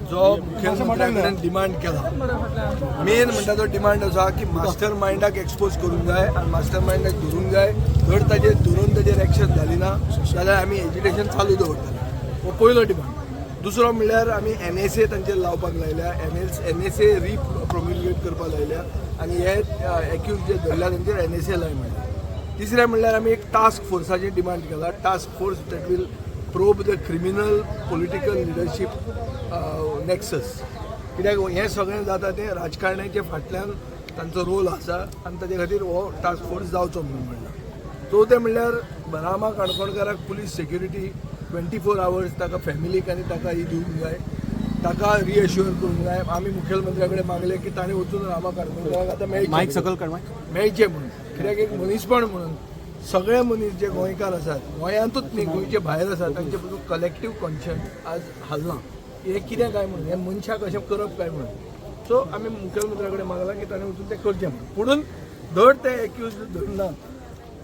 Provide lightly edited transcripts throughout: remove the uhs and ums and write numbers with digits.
जो मुख्यमंत्र्या कडेन डिमांड केला, मेन म्हणटा तो डिमांड आसा की मास्टर मायंडाक एक्सपोज करूंक जाय आनी मास्टर मायंडाक धरूंक जाय. जर ताजेर धरून ताजेर एक्शन जाली ना जाल्यार आमी एजिटेशन चालू दवरतले. हो पयलो डिमांड. दुसरो म्हणल्यार आमी एनएसए तांचेर लावपाक लायल्या, एनएसए रिप्रोम्युलगेट करपाक लायल्या आनी हे एक्यूज जे धरल्या तांचेर एनएसए लाय म्हणल्या. तिसरें म्हणल्यार आमी एक टास्क फोर्साची डिमांड केला, task force that will probe the criminal political leadership nexus, कित्याक हें सगळें जाता तें राजकारण्याच्या फाटल्यान तांचो रोल आसा आनी ताजे खातीर हो टास्क फोर्स जावचो म्हणून म्हणलां. चवथें म्हणल्यार रामा काणकोणकाराक पुलीस सेक्युरिटी 24 आवर्स, ताका फॅमिलीक आनी ताका ही दिवंक जाय, ताका रिअश्युअर करूंक जाय. आमी मुखेलमंत्र्या कडेन मागलें की ताणें वचून रामा काणकोणकाराक आतां मायक मेळचें सकल काड, मायक. मेळचें म्हणून, कित्याक एक मनीसपण म्हणून सगळे मनीस जे गोंयकार आसात, गोंयांतूच न्ही, गोंयचे भायर आसात, तांचे बद्दल कलेक्टीव कॉन्शियन्स आज हालना, हें कितें काय म्हणून, हें मनशाक अशें करप काय म्हणून. सो आमी मुखेलमंत्र्या कडेन मागलां की ताणें वचून तें करचें म्हणून. पुणून धर ते एक्यूज धरनात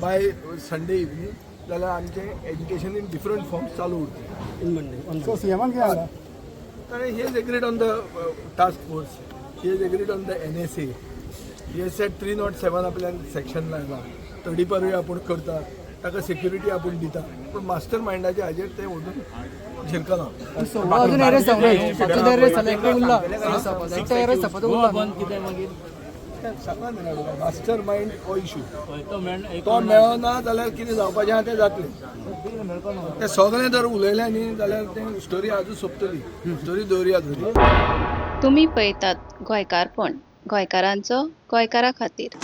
बाय संडे इवनींग जाल्यार आमचें एजिटेशन इन डिफरंट फॉर्म्स चालू उरतलें. सो सीएमान कितें जालां? कारण he has agreed on the task force, he has agreed on the NSA, he has said 307 आपल्यान सेक्शन लायला, तडीपारूय आपूण करता, ताका सेक्युरिटी आपूण दिता, पूण मास्टर मायंडाच्या हाजेर ते अजून झिरकना. अजून अरेस्ट जावंक ना. अजून अरेस्ट जाला, एकटो उरला अरेस्ट जावपाचो, एकटो अरेस्ट जावपाचो उरला न्हू. सांगा न्ही, मास्टर मायंड हो इशू तो मेळना जाल्यार कितें जावपाचें आहा तें जातलें. ते सगळें जर उलयलें न्ही जाल्यार तें स्टोरी आजूच सोंपतली. स्टोरी दवरया थोडी. तुमी पळयतात गोंयकारपण, गोंयकारांचो गोंयकारा खातीर.